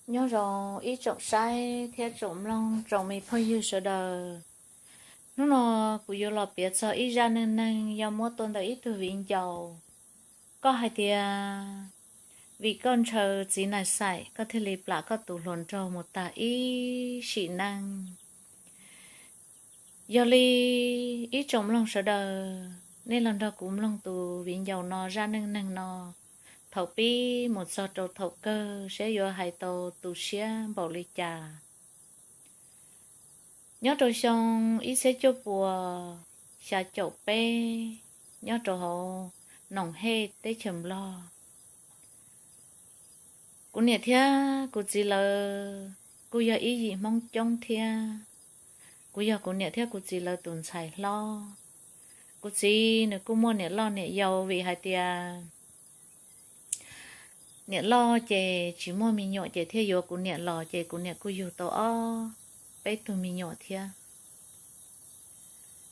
Nyob zoo ib tsoom saib thiab tsoom mloog, tsoom me phooj ywg sawv daws. Hnub no kuv yuav los piav txog ib zaj neej neeg yog muab tuaj ntawm ib tug viv ncaus. Koj hais tias vim koj ntshaw txiv nais xaim koj thiaj li plam koj tus hluas nraug mus tag ib sim neej. Yog li ib tsoom mloog sawv daws, nej los nrog kuv mloog tus viv ncaus no zaj neej neeg no thaum pib mus txog rau thaum kawg saib yuav hais tau tu siab npaum li cas. Nyob rau xyoo ib txhiab cuaj puas xya caum peb, nyob rau hauv Noom Hej teb chaws Nplog, kuv niam thiab kuv txiv lawv kuj yog ib yim Hmoob coob thiab. Kuv yog kuv niam thiab kuv txiv lawv tus ntxhais hlob. Kuv txiv nws kuj muaj niam loj niam yau, vim hais tias niam loj ces tsis muaj me nyuam ces thiaj yuav kuv niam los, ces kuv niam kuj yug tau ob peb tug me nyuam thiab.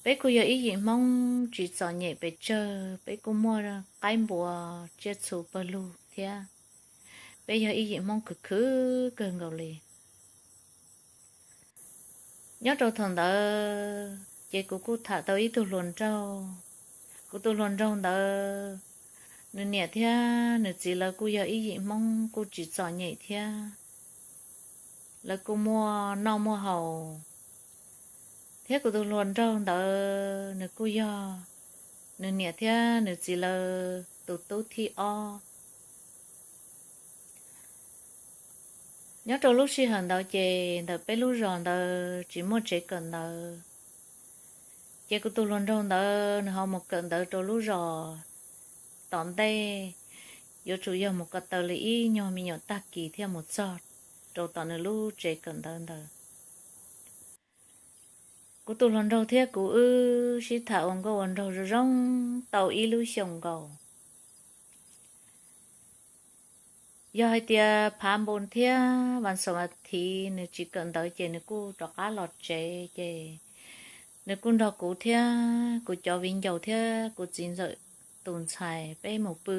Peb kuj yog ib yim Hmoob tsis txom nyem pes tsawg, peb kuj muaj qaib npua tsiaj txhu pawg lug thiab. Peb yog ib yim Hmoob khwv khwv kawg nkaus li. Nyob rau thaum ntawd ces kuv kuj tham tau ib tug hluas nraug. Kuv tus hluas nraug ntawd, nws niam thiab nws txiv lawv kuj yog ib yim Hmoob kuj tsis txom nyem thiab, lawv kuj muaj noj muaj haus. Thiab kuv tus hluas nraug ntawd nws kuj yog nws niam thiab nws txiv lawv tus tub thib ob. Nyob rau lub sij hawm ntawd ces ntawm peb lub zos ntawd tsis muaj tsev kawm ntawv. Ces kuv tus hluas nraug ntawd nws ho mus kawm ntawv rau lub zos tom ntej, yuav tsum yog mus ko taw li ib nyuag me nyuam tag kis thiaj mus txog rau tom nws lub tsev kawm ntawv ntawd. Kuv tus hluas nraug thiab kuv wb sib tham ua nkauj ua nraug zoo zoo tau ib lub xyoos nkaus. Yog hais tias phav npu thiab vas xaum as thiv nws tsis kawm ntawv ces nws kuj rov qab los tsev, ces nws kuj nrog kuv thiab kuv cov viv ncaus thiab kuv txiv ntxawm tus ntxhais peb mus pw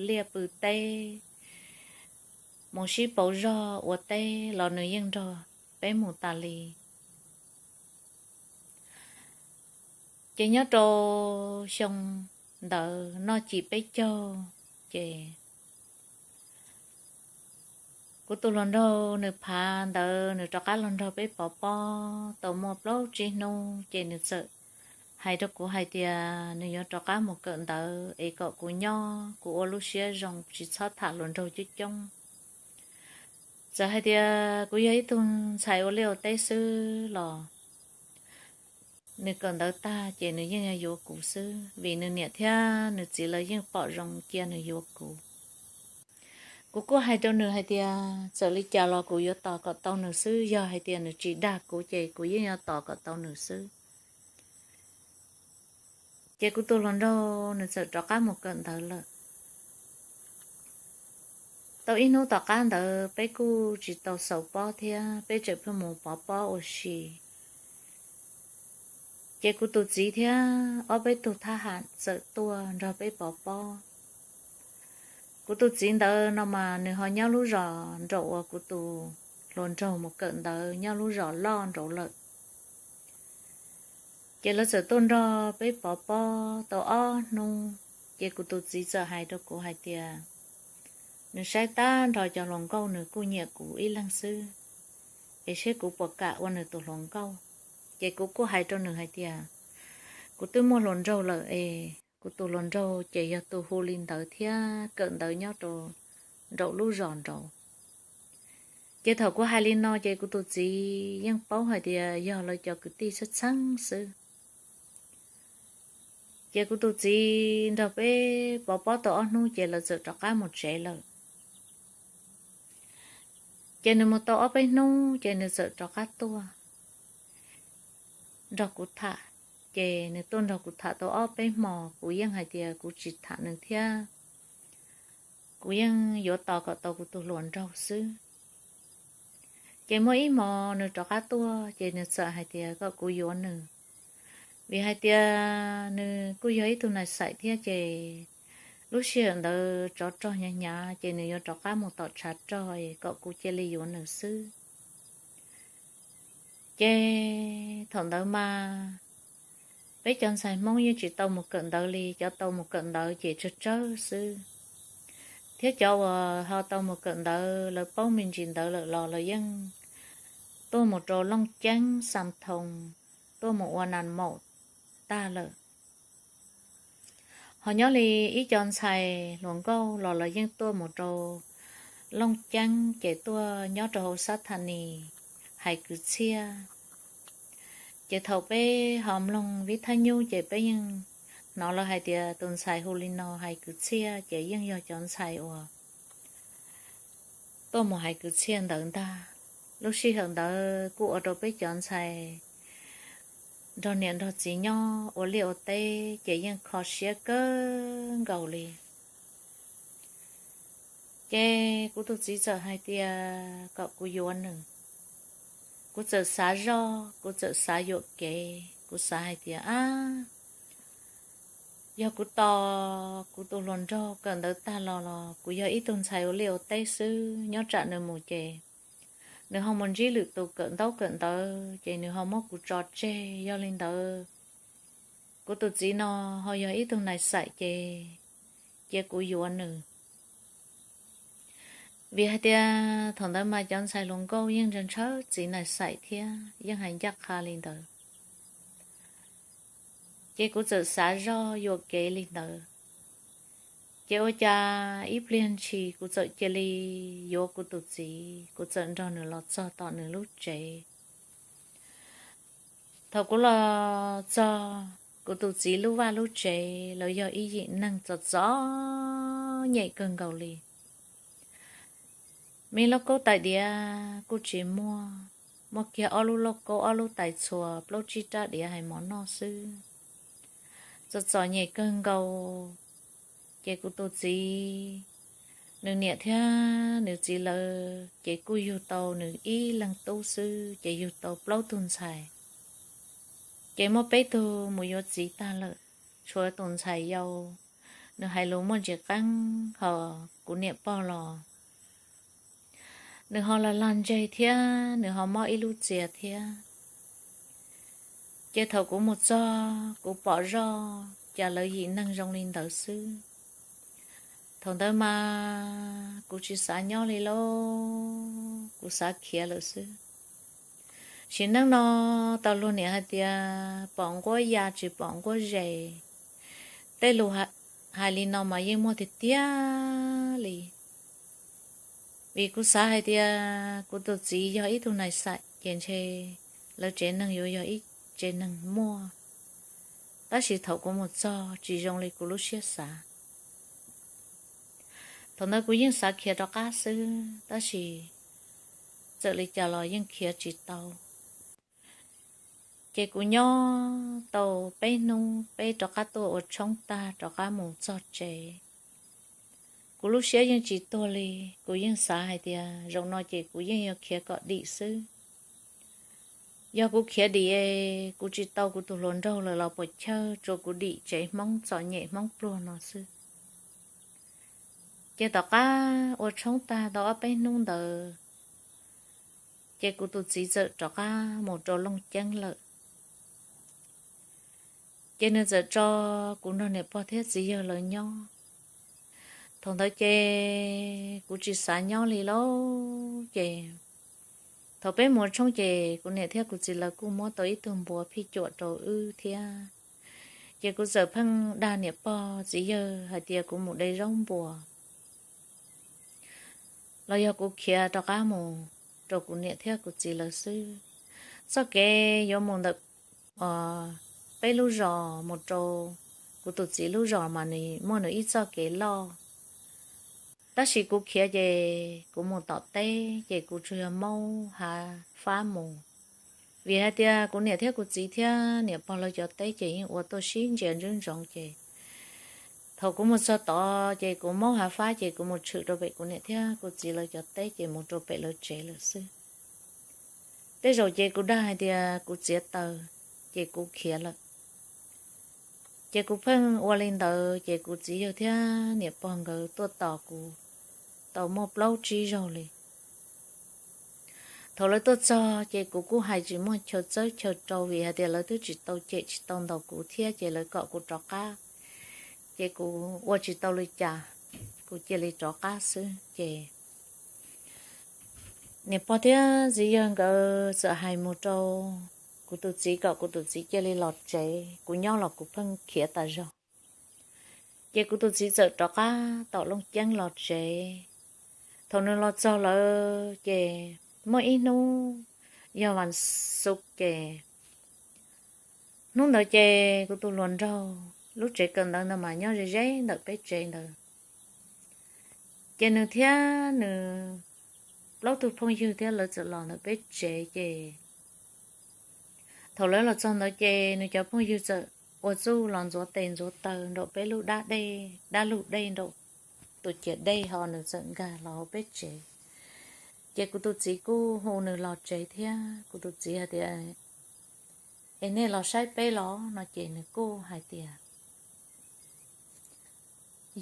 liaj pw teb, mus sib pauv zog ua teb los nws yeej nrog peb mus tas li. Ces nyob rau xyoo ntawd noj cim peb caug, ces kuv tus hluas nraug nws phav ntawd nws rov qab los nrog peb pov pob tau muaj plaub tsib hnub, ces nws txawm hais rau kuv hais tias nws yuav rov qab mus kawm ntawv es kom kuv nyob kuv ua lub siab zoo tsis txhob tham hluas nraug coob coob. Txawm hais tias kuv yog ib tug ntxhais ua liaj ua teb xwb los nws kawm ntawv tag ces nws yeej yuav kuv xwb, vim nws niam thiab nws txiv lawv yeej pom zoo cia nws yuav kuv. Kuv kuj hais rau nws hais tias txawm li cas los kuv yuav tos kom tau nws xwb, yog hais tias nws tsis dag kuv ces kuv yeej yuav tos kom tau nws xwb. Ces kuv tus hluas nraug nws txawm rov qab mus kawm ntawv lawm. Tau ib hnub tom qab ntawd peb kuj tsis tau xaus pob thiab, peb tseem pheej mus pov pob ua si. Ces kuv tus txiv thiab ob peb tug thab ham txawm tuaj nrog peb pov pob. Kuv tus txiv ntawd no mas nws ho nyob lub zos nraum uas kuv tus hluas nraug mus kawm ntawv nyob lub zos loj nraud lawm. Ces lawv txawm tuaj nrog peb pov pob tau ob hnub, ces kuv tus txiv txawm hais rau kuv hais tias nws saib tag nrho cov hluas nkauj nws kuj nyiam kuv ib leeg xwb, es seb kuv puas kam ua nws tus hluas nkauj. Ces kuv kuj hais rau nws hais tias kuv twb muaj hluas nraug lawm es kuv tus hluas nraug ces yog tus hu li ntawd thiab kawm ntawv nyob rau nraum lub zos nraud. Ces thaum kuv hais li no ces kuv tus txiv yeej paub hais tias yog lawv cov kwv tij txheeb txheeb xwb. Ces kuv tus txiv nrog peb pov pob tau ob hnub ces lawv txawm rov qab mus tsev lawm. Ces nws mus tau ob peb hnub ces nws txawm rov qab tuaj nrog kuv tham. Ces nws tuaj nrog kuv tham tau ob peb hmos, kuv yeej hais tias kuv tsis tham nws thiab, kuv yeej yuav tos kom tau kuv tus hluas nraug xwb. Ces muaj ib hmos nws rov qab tuaj ces nws txawm hais tias kom kuv yuav nws, vim hais tias nws kuj yog ib tug nais xaim thiab ces Lub sij hawm ntawd tsov rog hnyav hnyav ces nws yuav rov qab mus tom tshav rog kom kuv cia li yuav nws xwb. Ces thaum ntawd mas peb cov ntxhais Hmoob yeej tsis tau mus kawm ntawv li, cov tau mus kawm ntawv ces tsawg tsawg xwb, thiab cov uas ho tau mus kawm ntawv lawv paub me ntsis ntawv lawm los lawv yeej tuaj mus rau Looj Ceeb, Xam Thoos, tuaj mus ua nas maum tag lawm. Ho nyob li ib co ntxhais hluas nkauj los lawv yeej tuaj mus rau Looj Ceeb ces tuaj nyob rau hauv sab tha nis hais kwv txhiaj. Ces thaum peb ho mloog vib thab nyub ces peb yeej hnov lawv hais tias tus ntxhais hu li no hais kwv txhiaj ces yeej yog cov ntxhais uas tuaj mus hais kwv txhiaj ntawd ntag. Lub sij hawm ntawd kuj ua rau peb cov ntxhais nrog niam nrog txiv nyob ua liaj ua teb ces yeej kho siab kawg nkaus li. Ces kuv tus txiv txawm hais tias kom kuv yuav nws. Kuv txawm xav zoj, kuv txawm xav yuam kev, kuv xav hais tias ab, yog kuv tos kuv tus hluas nraug kawm ntawv tag los los kuv yog ib tug ntxhais ua liaj ua teb xwb, nyob tsam nws mus ces nws ho mus ntsib lwm tus kawm ntaub kawm ntawv ces nws ho muab kuv tso tseg. Yog li ntawd kuv tus txiv no ho yog ib tug nais xaim ces cia kuv yuav nws. Vim hais tias thaum ntawd mas cov ntxhais hluas nkauj yeej ntshaw ntshaw txiv nais xaim thiab yeej hais ncaj qha li ntawd. Ces kuv txawm xav zog yuam kev li ntawd. Ces ua cas ib pliag ntshis kuv txawm cia li yuav kuv tus txiv, kuv txawm nrog nws los txog tom nws lub tsev. Thaum kuv los txog kuv tus txiv lub vaj lub tsev, lawv yog ib yim neeg txom txom nyem kawg nkaus li. Me lauj kaub tais diav kuj tsis muaj, muaj kiag ob lub lauj kaub ob lub tais txhuas plaub tsib rab diav hais mov noj xwb. Txom txom nyem kawg nkaus. Ces kuv tus txiv, nws niam thiab nws txiv lawv ces kuj yug tau nws ib leeg tub xwb ces yug tau plaub tug ntxhais. Ces muaj peb tug mus yuav txiv tag lawm, tshuav tus ntxhais yau, nws hais lus muaj ntsis qeeb, ho kuv niam pog los nws ho lag lag ntseg thiab nws ho mob ib lub txias thiab. Ces thaum kuv mus txog kuv pom zoj cas lawv yim neeg zoo li ntawd xwb. Thaum ntawd mas kuv tsis xav nyob li lauj, kuv xav khiav lawm xwb. Sim neej no tau luag niam hais tias pom nquab ya tsis pom nquab zes. Tej lus hais li no mas yeej muaj tiag tiag li. Vim kuv xav hais tias kuv tus txiv yog ib tug nais xaim ces ntshe lawv tsev neeg yuav yog ib tsev neeg muaj. Tab sis thaum kuv mus txog tsis zoo li kuv lub siab xav. Thaum ntawd kuv yeej xav khiav rov qab xwb, tab sis txawm li cas los yeej khiav tsis tau. Ces kuv nyob tau peb hnub peb rov qab tuaj ua tshoob tag rov qab mus txog tsev. Kuv lub siab yeej tsis tuag li, kuv yeej xav hais tias zaum no ces kuv yeej yuav khiav kom dim xwb. Yog kuv khiav dim, kuv tsis tau kuv tus hluas nraug lawm los puas chawj, tsuas kuv dim tsev Hmoob txom nyem Hmoob pluag no xwb. Ces tom qab ua tshoob tag tau ob peb hnub ntawd, ces kuv tus txiv txawm rov qab mus rau Looj Ceeb lawm. Ces nws txawm tso kuv nrog niam pog thiab txiv yawg lawv nyob. Thaum ntawd ces kuv tsis xav nyob li lauj. Ces thaum peb mus ua tshoob ces kuv niam thiab kuv txiv lawv kuj muab tau ib tug npua phij cuam rau wb thiab. Ces kuv txawm pheej dag niam pog txiv yawg hais tias kuv mus de zaub npua los yog kuv khiav rov qab mus rau kuv niam thiab kuv txiv lawv xwb. Txoj kev yuav mus ntawm peb lub zos mus rau kuv tus txiv lub zos mas nws muaj nws ib txoj kev loj. Tab sis kuv khiav ces kuv mus tom teb ces kuv tsuas yog maub hav fab mus. Vim hais tias kuv niam thiab kuv txiv thiab niam pog lawv cov teb ces yeej ua tuaj sib ntsia ntsoov ntsoov ces thaum kuv mus txog tod ces kuv maub hav fab ces kuv mus tshwm rau pem kuv niam thiab kuv txiv lawv cov teb ces mus rau pem lawv tsev lawm xwb. Tej zaum ces kuv dag hais tias kuv txiav taws ces kuv khiav lawm. Ces kuv pheej ua li ntawd ces kuv txiv yawg thiab niam pog nkawd tuaj tos kuv tau muaj plaub tsib zaug li. Thaum lawv tuaj txog ces kuv kuj hais tsis muaj chaw txawb chaw rau vim hais tias lawv twb tsis tau cem tsis tau ntaus kuv thiab ces lawv kom kuv rov qab. Ces kuv ua tsis tau li cas, kuv cia li rov qab xwb ces niam pog thiab txiv yawg nkawd txawm hais mus rau kuv tus txiv kom kuv tus txiv cia li los tsev, kuv nyob los kuv pheej khiav tas zog. Ces kuv tus txiv txawm rov qab tom Looj Ceeb los tsev. Thaum nws los txog lawm ces muaj ib hnub yog vas xuv ces hnub ntawd ces kuv tus hluas nraug lub tsev kawm ntawv ntawd mas nyob ze ze ntawm peb tsev ntawd. Ces nws thiab nws plaub tug phooj ywg thiab lawv txawm los ntawm peb tsev ces thaum lawv los txog ntawd ces nws cov phooj ywg txawm ua txuj los ntxuav tes ntxuav taw nraum peb lub dab dej, dab lug dej nraum tus ciam dej ho nws txawm nkag los hauv peb tsev. Ces kuv tus txiv kuj hu nws los tsev thiab kuv tus txiv hais tias, Es nej los saib peb los? No ces nws kuj hais tias,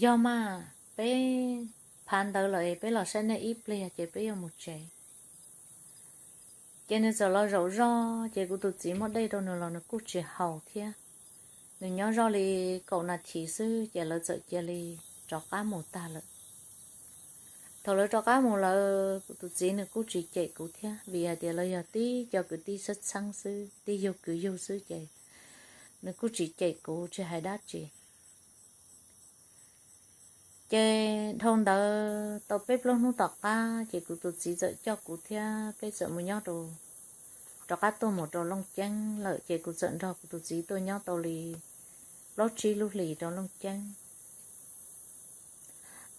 Yog mas, peb phav ntawv lawm es peb los saib nej ib pliag ces peb yuav mus tsev. Ces nws txawm los zaum zog ces kuv tus txiv muab dej rau nws los nws kuj tsis haus thiab. Nws nyob zoj li kaum nas this xwb ces lawv txawm cia li rov qab mus tag lawm. Thaum lawv rov qab mus lawm kuv tus txiv nws kuj tsis cem kuv thiab vim hais tias lawv yog tib co kwv tij txheeb txheeb xwb, tib yug kwv yug xwb ces nws kuj tsis cem kuv tsis hais dab tsi. Ces dhau ntawd tau peb plaub hnub tom qab ces kuv tus txiv txawm coj kuv thiab peb txawm mus nyob rau, rov qab tuaj mus rau Looj Ceeb lawm ces kuv txawm nrog kuv tus txiv tuaj nyob tau li plaub tsib lub hlis rau Looj Ceeb.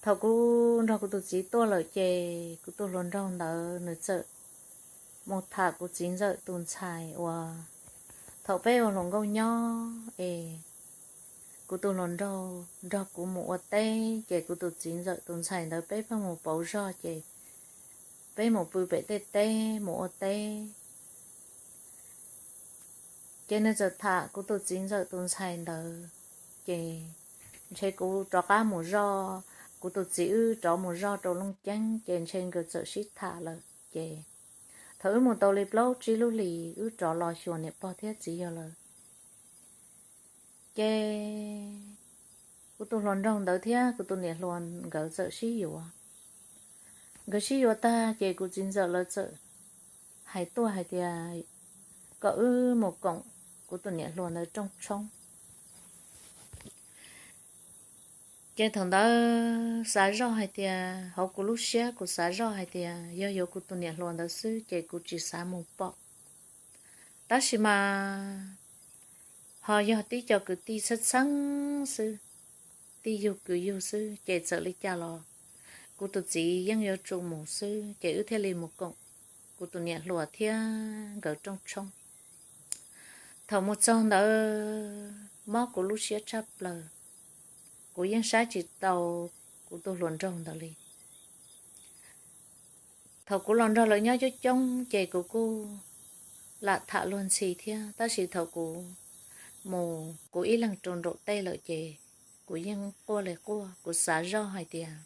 Thaum kuv nrog kuv tus txiv tuaj lawm ces kuv tus hluas nraug ntawd nws txawm mus tham kuv txiv ntxawm tus ntxhais uas thaum peb ua hluas nkauj nyob es kuv tus hluas nraug nrog kuv mus ua teb ces kuv tus txiv ntxawm tus ntxhais ntawd peb pheej mus pauv zog ces peb mus pw pem tej teb mus ua teb. Ces nws txawm tham kuv tus txiv ntxawm tus ntxhais ntawd, ces ntshe kuv rov qab mus zoj, kuv tus txiv wb rov mus zoj rau Looj Ceeb ces ntshe nkawd txawm sib tham lawm ces thaum wb mus tau li plaub tsib lub hlis wb rov los xyuas niam pog thiab txiv yawg lawm. Ces kuv tus hluas nraug ntawd thiab kuv tus niam hluas nkawd txawm sib yuav. Nkawd sib yuav tag ces kuv txiv ntxawm lawv txawm hais tuaj hais tias kom wb mus koom kuv tus niam hluas ntawd rooj tshoob. Ces thaum ntawd xav zoj hais tias, hauv kuv lub siab kuv xav zoj hais tias yog yuav kuv tus niam hluas ntawd xwb ces kuv tsis xav mus pom. Tab sis mas ho yog tib co kwv tij txheeb txheeb xwb, tib yug kwv yug xwb ces txawm li cas los kuv tus txiv yeej yuav tsum mus xwb ces wb thiaj li mus koom kuv tus niam hluas thiab nkawd rooj tshoob. Thaum mus txog ntawd mob kuv lub siab tshaj plaws, kuv yeej saib tsis tau kuv tus hluas nraug ntawd li. Thaum kuv los nrog lawv nyob coob coob ces kuv kuj lam tham luag ntxhi thiab, tab sis thaum kuv mus kuv ib leeg rau nraum tej lawm ces kuv yeej quaj li quaj, kuv xav zoj hais tias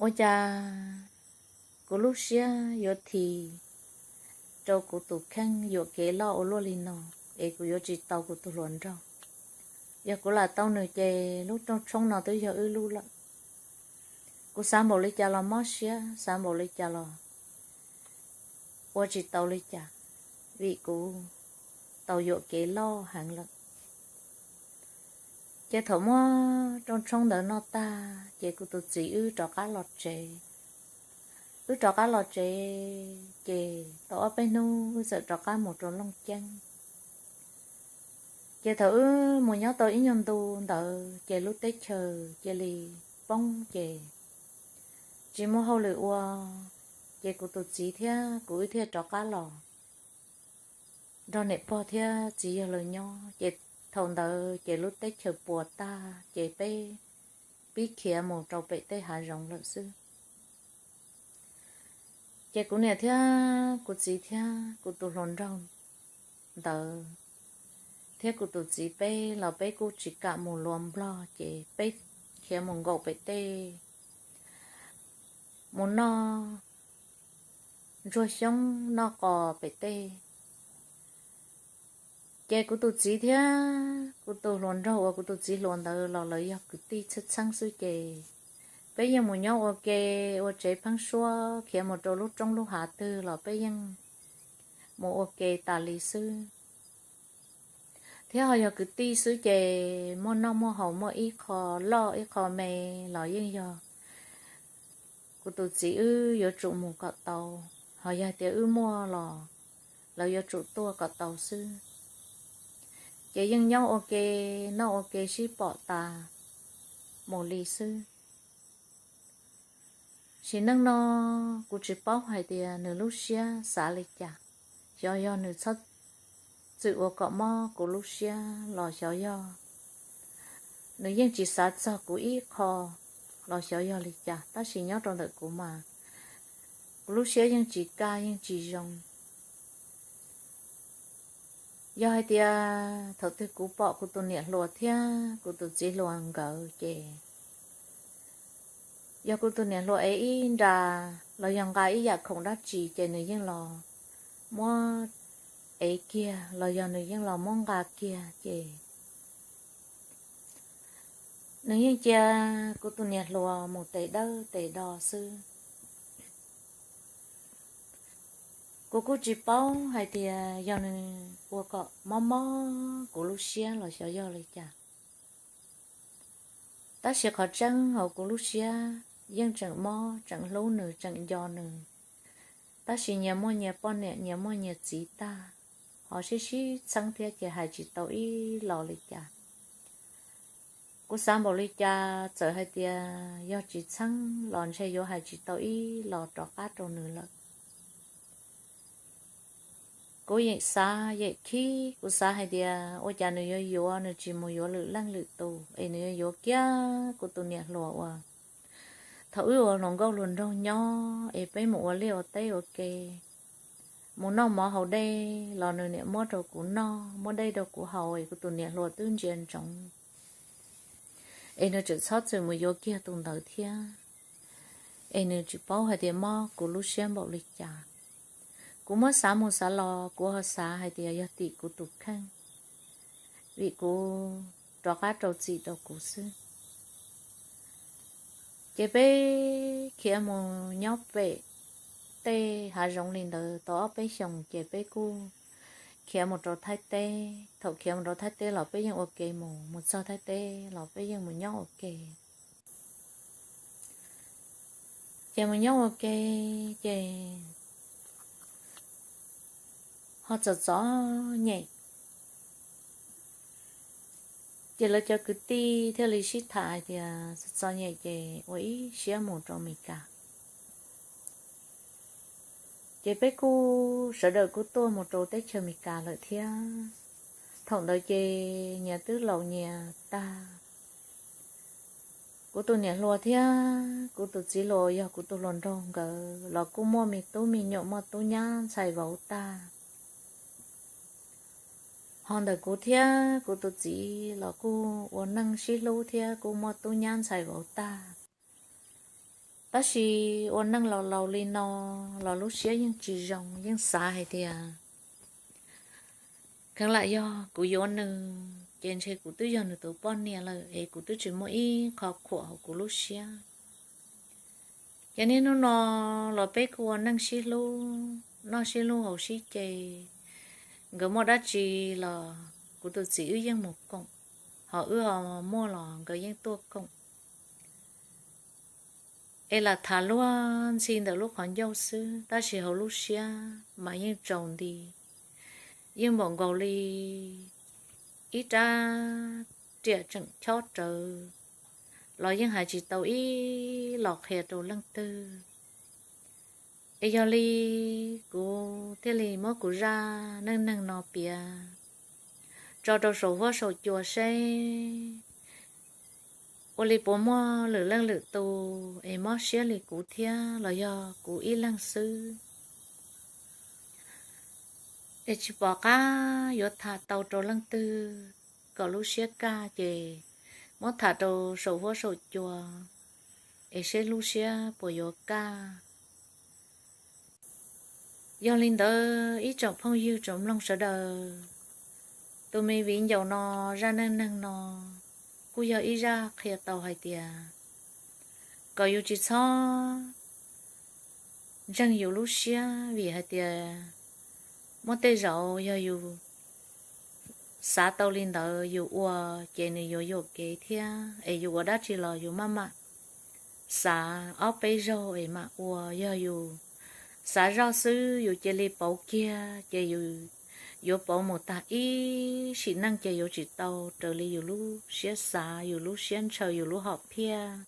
ua cas kuv lub siab yuav this rau kuv tus kheej yuam kev loj ua luaj li no, es kuv yuav tsis tau kuv tus hluas nraug. Yog kuv lam tau nws ces lub rooj tshoob no twb yog wb lub lawm. Kuv xav npaum li cas los mob siab, xav npaum li cas los ua tsis tau li cas, vim kuv tau yuam kev loj heev lawm. Ces thaum muab rooj tshoob ntawd noj tag ces kuv tus txiv wb rov qab los tsev. Wb rov qab los tsev ces tau ob peb hnub wb txawm rov qab mus rau Looj Ceeb. Ces thaum wb mus nyob tau ib nyuag ntu ntawd ces lub teb chaws cia li poob ces tsis muaj hauj lwm ua, ces kuv tus txiv thiab kuv wb thiaj rov qab los nrog niam pog thiab txiv yawg lawv nyob. Ces thaum ntawd ces lub teb chaws puas tag ces peb pib khiav mus rau pem tej hav zoov lawm xwb. Ces kuv niam thiab kuv txiv thiab kuv tus hluas nraug ntawd thiab kuv tus txiv peb los peb kuj tsis kam mus luas nplog ces peb khiav mus nkaum pem tej, mus noj ntsuag xyoob noj qos pem tej. Ces kuv tus txiv thiab kuv tus hluas nraug uas kuv tus txiv hluas ntawd los lawv yog kwv tij txheeb txheeb xwb ces peb yeej mus nyob ua ke, ua tsev pheeb suab khiav mus rau lub roob lub hav twg los peb yeej mus ua ke tas li xwb. Thiab ho yog kwv tij xwb ces muaj noj muaj haus muaj ib qho loj ib qho me los yeej yog kuv tus txiv wb yuav tsum mus kom tau, ho yog tias wb muaj los lawv yuav tsum tuaj kom tau xwb. Ces yeej nyob ua ke, noj ua ke sib pom tas mus li xwb. Sim neej no kuv tsis paub hais tias nws lub siab xav li cas, xyov yog nws txhob txwm ua kom mob kuv lub siab los xyov yog nws yeej tsis xav txog kuv ib qho los xyov yog li cas, tab sis nyob rau ntawm kuv mas kuv lub siab yeej tsis kaj yeej tsis zoo. Yog hais tias thaum twg kuv pom kuv tus niam hluas thiab kuv tus txiv hluas nkawd ces yog kuv tus niam hluas ev ib nra los yog nqa ib yam khoom dab tsi ces nws yeej los muab ev kiag los yog nws yeej los muab nqa kiag ces nws yeej cia kuv tus niam hluas mus tes dawb tes do xwb. Kuv kuj tsis paub hais tias yog nws ua kom mob mob kuv lub siab los xyov yog li cas. Tab sis qhov tseeb hauv kuv lub siab yeej tseem mob tseem hlub nws tseem nco nws, tab sis nyias muaj nyias poj niam nyias muaj nyias txiv tag, ho sib sib txheeb thiab ces hais tsis tau ib los li cas. Kuv xav npaum li cas txawm hais tias yog tsis txheeb los ntshe yuav hais tsis tau ib los rov qab rau nws lawm. Kuv yeem xav yeem khib, kuv xav hais tias ua cas nws yuav yuav, nws tsis mus yuav lwm leej lwm tus es nws yuav yuav kiag kuv tus niam hluas uas thaum wb ua hluas nkauj hluas nraug nyob es peb mus ua liaj ua teb ua ke, mus noj mov haus dej los nws niam muab rau kuv noj, muab dej rau kuv haus es kuv tus niam hluas twb ntsia ntsoov es nws tseem txhob txwm mus yuav kiag tus ntawd thiab. Es nws tsis paub hais tias mob kuv lub siab npaum li cas. Kuv muab xav mus xav los kuv ho xav hais tias yog tim kuv tus kheej, vim kuv rov qab rau txim rau kuv xwb. Ces peb khiav mus nyob pem tej hav zoov li ntawd tau ob peb xyoos ces peb kuj khiav mus rau Thaib teb. Thaum khiav mus rau Thaib teb los peb yeej ua ke mus, mus txog Thaib teb los peb yeej mus nyob ua ke. Ces mus nyob ua ke ces ho txom txom nyem. Ces lawv cov kwv tij thiaj li sib tham hais tias txom txom nyem ces ua ib siab mus rau Amelikas. Ces peb kuj sawv daws kuj tuaj mus rau teb chaws Amelikas lawm thiab. Thaum ntawd ces nyias twb laus nyias tag. Kuv tus niam hluas thiab kuv tus txiv hluas yog kuv tus hluas nraug nkawd los kuj muaj me tub me nyuam muaj tub nyab ntxhais vauv tag. Ho ntawm kuv thiab kuv tus txiv los kuj ua neej sib hlub thiab kuj muaj tub nyab ntxhais vauv tag. Tab sis ua neej laus laus li no los lub siab yeej tsis zoo, yeej xav hais tias kheev lam yog kuv yuav nws ces ntshe kuv twb yog nws tus poj niam lawm es kuv twb tsis muaj ib qho khuam hauv kuv lub siab. Ces niaj hnub no los peb kuj ua neej sib hlub, noj sib hlub haus sib ce. Nkawd muaj dab tsi los kuv tus txiv wb yeej mus koom, ho wb ho muaj los nkawd yeej tuaj koom. Es lam tham luag ntxhi ntawm lub qhov ncauj xwb tab sis hauv lub siab mas yeej tsaus nti, yeej npaum nkaus li ib rab riam tseem chob rawv los yeej hais tsis tau ib los qhia rau leej twg. Es yog li kuv thiaj li muab kuv zaj neej neeg no piav tso rau saum huab saum cua seb ua li puas muaj lwm leej lwm tus es mob siab li kuv thiab los yog kuv ib leeg xwb. Es tsis pom qab yuav tham tau rau leej twg kom lub siab kaj ces muab tham rau saum huab saum cua es seb lub siab puas yuav kaj. Yog li ntawd ib tsoom phooj ywg tsoom mloog sawv daws, tus me viv ncaus no, zaj neej neeg no kuj yog ib zaj qhia tau hais tias kom yus tsis txhob ntseeg yus lub siab, vim hais tias muaj tej zaum yog yus xav tau li ntawd yus ua ces nws yuav yuam kev thiab, es yus ua dab tsi los yus maj mam xav ob peb zaug es mam ua. Yog yus xav zoj xwb yus cia li pauv kiag ces yus yuav pauv mus tag ib sim neej ces yuav tsis tau raws li yus lub siab xav, yus lub siab ntshaw, yus lub hom phiaj.